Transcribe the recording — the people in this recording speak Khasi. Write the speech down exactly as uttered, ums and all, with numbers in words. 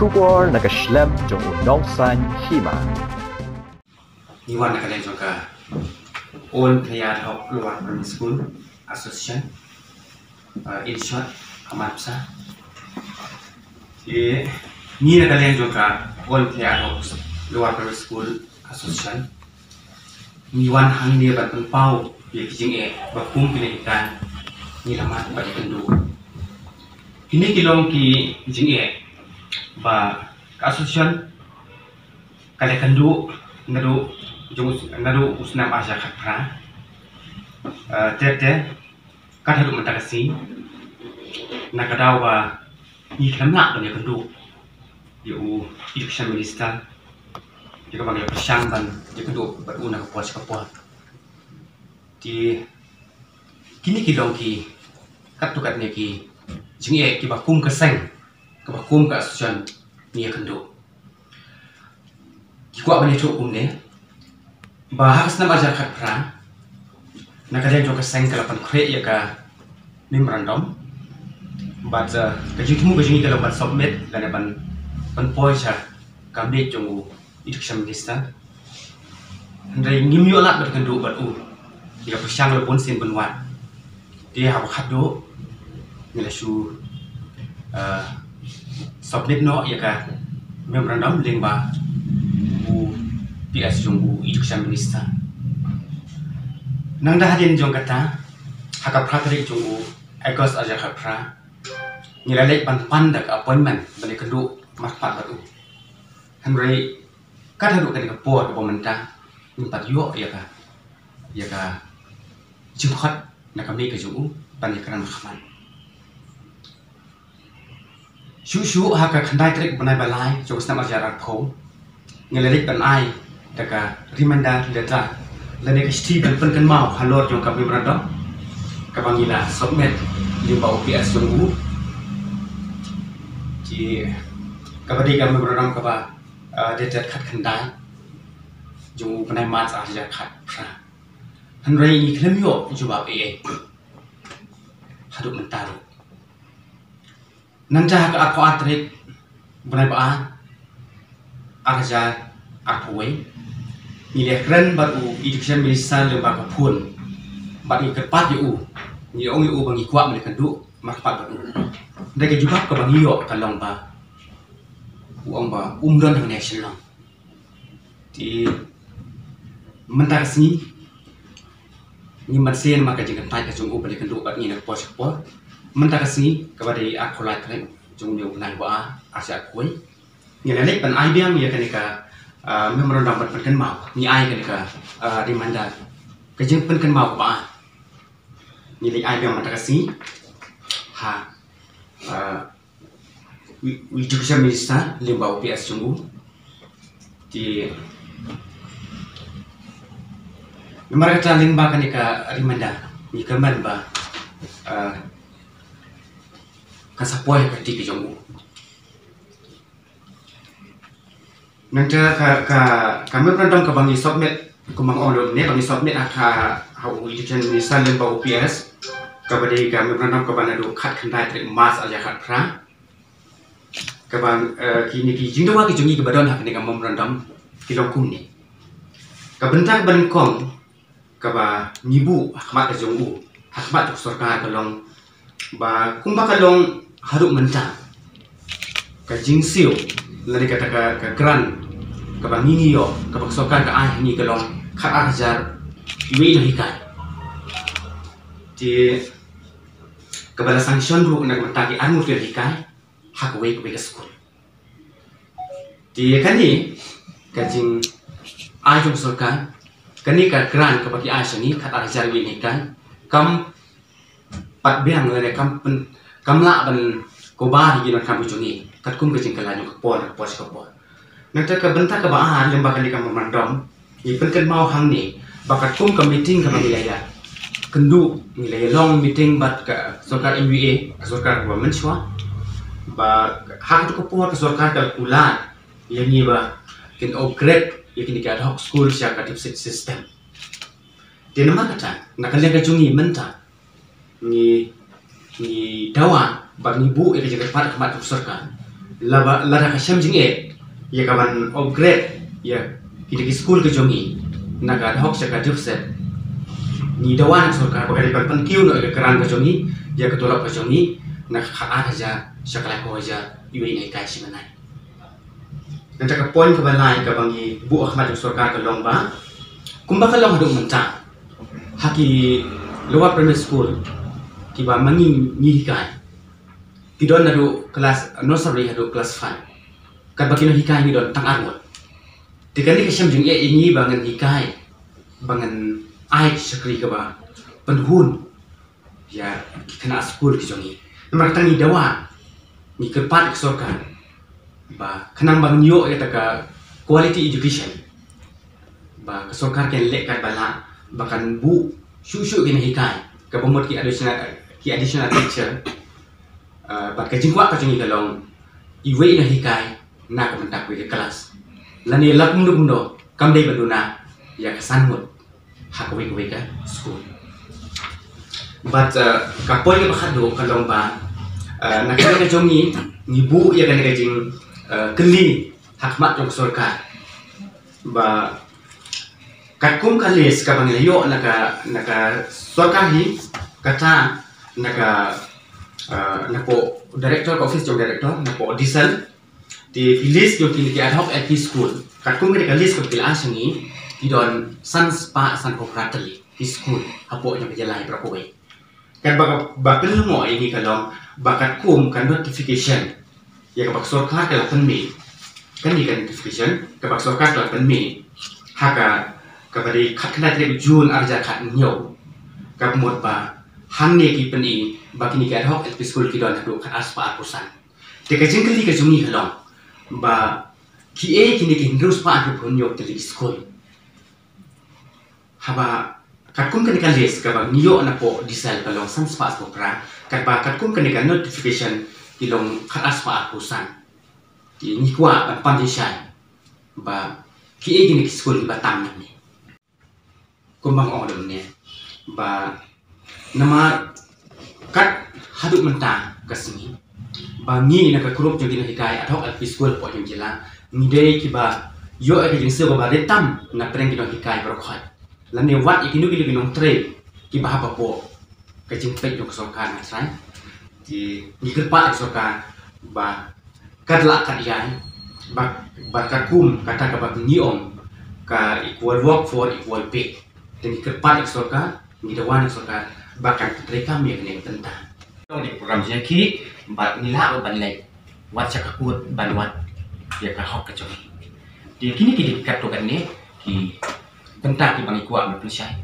Khubor na ka shlem jong u Nongsaiñ Hima. Ngi wan na ka liang jong ka All Khliehriat Lower Primary School Association, uh, in short, AMALPSA. Te ngi na ka liang jong ka All Khliehriat Lower Primary School Association ngi wan hangne ban pynpaw ïa ki jingeh ba kum kine ki kan ngi la mad ban ïakynduh. Kine ki long ki jingeh ba ka association ka la ïakynduh naduh jong, naduh u snem ar hajar khatphra. Eh, te te kat haduh mynta ka sngi, na ka daw ba ngi khlem lah ban ïakynduh ïa u Education Minister, ïa kaba ngi la pyrshang ban ïakynduh bad u na ka por sha ka por. Te kine ki long ki katto katne ki jingeh kiba kum ka seng, kaba kum ka association ngi ïakynduh. Ki kwah ban ïathuh kumne ba ha ka snem ar hajar khatphra, na ka liang jong ka seng ka la pynkhreh ïa ka memorandum. Bad, eh, ka jingthmu ka jong ngi ka long ban submit lane ban, ban pynpoi sha ka miej jong u Education Minister. Hynrei ngim ïoh lad ban ïakynduh bad u. Ngi la pyrshang la bun sien bun wat. Te haba khatduh ngi la shu, eh, submit noh ïa ka memorandum lyngba u P S jong u Education Minister. Nangta hadien jong kata, ha ka phra tarik jong u August ar hajar khatphra, ngi la leit ban pan da ka appointment ban ïakynduh markhmat bad u. Hynrei kat haduh kane ka por kaba mynta ngim pat ïoh ïa ka, ïa ka jingkhot na ka miej ka jong u ban ïakren markhmat. Shuh shuh ha ka khyndai tarik bnai ba lai jong u snem ar hajar arphew, ngi la leit ban ai da ka reminder letter lane ka shithi ban pynkynmaw halor jong ka memorandum kaba ngi la submit lyngba u P S jong u. Te kaba dei ka memorandum kaba, ah, dated khatkhyndai jong u bnai March ar hajar khatphra. Hynrei ngi khlem ïoh jubab ei ei haduh mynta ruh. Nangta ha ka arphew ar tarik bnai ba ar, ar hajar arphew wei, ngi la ïakren bad u Education Minister lyngba ka phone bad ngi kyrpad ïa u, ngi ong ïa u ba ngi kwah ban ïakynduh markhmat bad u. Hynrei ka jubab kaba ngi ïoh ka long ba u ong ba um don hangne ha Shillong. Te mynta ka sngi ngim banse namar ka jingkyntait ka jong u ban ïakynduh bad ngi na ka por sha ka por. Mynta ka sngi kaba dei arphew lai tarik jong une u bnai ba ar, ar hajar arphew wei, ngi la leit ban ai biang ïa kane ka, ah, memorandum ban pynkynmaw, ngi ai kane ka, ah, reminder, ka jingpynkynmaw kaba ar. Ngi leit ai biang mynta ka sngi ha, ah, u, u Education Minister lyngba u P S jong u. Te namar kata lyngba kane ka reminder ngi kyrmen ba, ah, kan sa poi ha ka kti ka jong u. Nangta ka, ka, ka memorandum kaba ngi submit, kumba nga ong lane ba ngi submit ha ka, ha u Education Minister lyngba u P S, kaba dei ka memorandum kaba naduh khatkhyndai tarik March ar hajar khatphra. Kaba, eh, kine ki jingdawa ki jong ngi kiba don ha kane ka memorandum ki long kumne. Ka bynta kaba nyngkong kaba ngi buh ha khmat ka jong u, ha khmat jong ka sorkar ka long ba kumba ka long haduh mynta, ka jingsiew lane kata ka, ka grant kaba ngi ngi ïoh, kaba ka sorkar ka ai ha ngi ka long khatar hajar wei nonghikai. Te kaba la sanction ruh na ka bynta ki arngut ki nonghikai ha kawei kawei ka skul. Te kane ka jingai jong ka sorkar, kane ka grant kaba ki ai sha ngi khatar hajar wei nonghikai, kam pat biang lane kam pyn, kam lah ban cover ïa ki nongtrei ka jong ngi katkum ka jingkylla jong ka por, ka por sha ka por. Nangta ka bynta kaba ar lyngba kane ka memorandum, ngi pynkynmaw hangne ba katkum ka meeting kaba ngi la ïa kynduh, ngi la ïa long meeting bad ka sorkar M U A, ka sorkar kaba mynshuwa, ba ha katu ka por ka sorkar ka la kular ïa ngi ba kin upgrade ïa kine ki ad hoc school sha ka deficit system. Te namar kata, na ka liang ka jong ngi mynta, ngi, ngi dawa bad ngi buh ïa ka jingkyrpad ha khmat jong ka sorkar. Lada ka shem jingeh ïa ka ban upgrade ïa ki skul ka jong ngi na ka ad hoc sha ka deficit, ngi dawa na ka sorkar ba ka dei ban pynkiew noh ïa ka grant ka jong ngi, ïa ka tulop ka jong ngi na ka khatar hajar sha ka laiphew hajar iwei i nonghikai shi bnai. Nangta ka point kaba lai kaba ngi buh ha khmat jong ka sorkar ka long ba kumba ka long haduh mynta ha ki lower primary school kiba ma ngi ngi hikai, ki don naduh klas nursery haduh klas five. Katba ki nonghikai ngi don tang ar ngut. Te kane ka shem jingeh ïa ngi ba ngan hikai, ba ngan ai shakri kaba pynhun ïa ki khynnah skul ki jong ngi. Namar kata ngi dawa, ngi kyrpad ka sorkar ba khnang ba ngin ïoh ïa kata ka quality education, ba ka sorkar kan leh katba lah ba kan buh shuh shuh ki nonghikai kaba mut ki additional, ki additional teacher. Bad ka jingkwah ka jong ngi ka long iwei i nonghikai na ka bynta kawei ka klas, lane la kumno kumno kam dei ban duna ïa ka san ngut ha kawei kawei ka skul. Bad ka point kaba khatduh ka long ba na kane ka jong ngi, ngi buh ïa kane ka jingkylli ha khmat jong ka sorkar ba katkum ka list kaba ngi la ïoh na ka, na ka sorkar hi, kata na ka, napoh director, ka office jong director, napoh DSEL. Te ki list jong kine ki ad hoc LP school, katkum kane ka list kaba ki la ai sha ngi, ki don san spah san phew phra tylli ki skul hapoh jong ka jylla baroh kawei. Katba ka, ba pynlyngngoh ïa ngi ka long ba katkum ka notification ïa kaba ka sorkar ka la pynmih, kane ka notification kaba ka sorkar ka la pynmih ha ka, kaba dei khatkhyndai tarik June ar hajar khathynñiew, kaba mut ba hangne ki pyni ba kine ki ad hoc LP school ki don haduh khatar spah arphew san. Te ka jingkylli ka jong ngi ka long ba kiei kine ki hynriew spah hynñiew phew hynñiew tylli ki skul? Haba katkum kane ka list kaba ngi ïoh napoh DSEL ka long san spah arphew phra, katba katkum kane ka notification ki long khatar spah arphew san. Te ngi kwah ban pan jingshai ba kiei kine ki skul kiba tam nangne. Kumba nga ong mynne ba namar kat haduh mynta ka sngi ba ngi na ka group jong ki nonghikai ad hoc LP school hapoh jong ka jylla, ngi dei kiba ïoh ïa ka jingsiew kaba rit tam na pdeng ki nonghikai baroh khoit, lane wat ïa kino kino ki nongtrei kiba hap hapoh ka jingpeit jong ka sorkar, nga trai. Te ngi kyrpad ïa ka sorkar ba kat lah kat ïai, ba, ba katkum kata kaba ngi ong ka equal work for equal pay, te ngi kyrpad ïa ka sorkar, ngi dawa na ka sorkar ba kan treikam ïa kane ka bynta. Long ïa ka program jingïakhih bad ngi lah ruh ban leit wat sha ka court ban wad ïa ka hok ka jong ngi. Te kine ki dei katto katne ki bynta kiba ngi kwah ban pynshai.